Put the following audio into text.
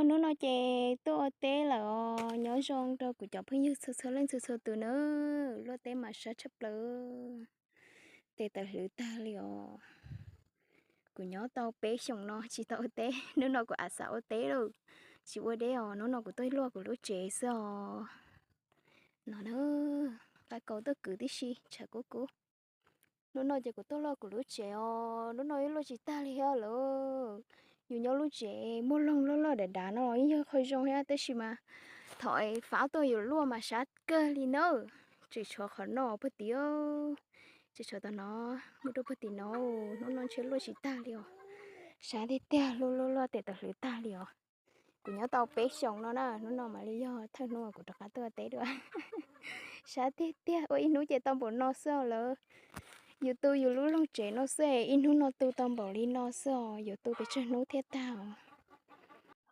Hnub no ces tuaj ua teb lawm os. Nyob zoo rau kuv cov phooj ywg txhua txhua leej txhua txhua tus na. Luaj teb mas sab tshaj plaws, tes tawm hlwv tag li os. Kuv nyob tau peb xyoos no tsis tau ua teb, hnub no kuv av xav ua teb lawm. Tsis ua deb os, hnub no kuv tuaj luaj kuv lub tsev xwb os. No na, qaib kaus tuaj kwv tib si, tshav kub kub. Hnub no ces kuv tuaj luaj kuv lub tsev os, hnub no ib luaj tsis tag li thiab lawm. Yus nyob lub tsev muaj loog loj loj dav dav no los yeej yog qhov zoo thiab, tab sis mas thaum fab tuaj yus luaj mas sab kawg li na. Tseem tshuav qhov no puag tim, tseem tshuav tom no, muaj rau puag tim no, hnub no ntshe luaj tsis tag li os. Sab tiag tiag, luaj luaj luaj tes tawm hlwv tag li os. Kuv nyob tau peb xyoos no na, hnub no mam li yog thawj hnub kuv rov qab tuaj teb dua. Sab tiag tiag, ua ib hnub ces tau npaum no xwb os lawv. Yus tu yus lub loog tsev no xwb, ib hnub no tu tau npaum li no xwb os, yuav tu pes tsawg hnub thiaj tag.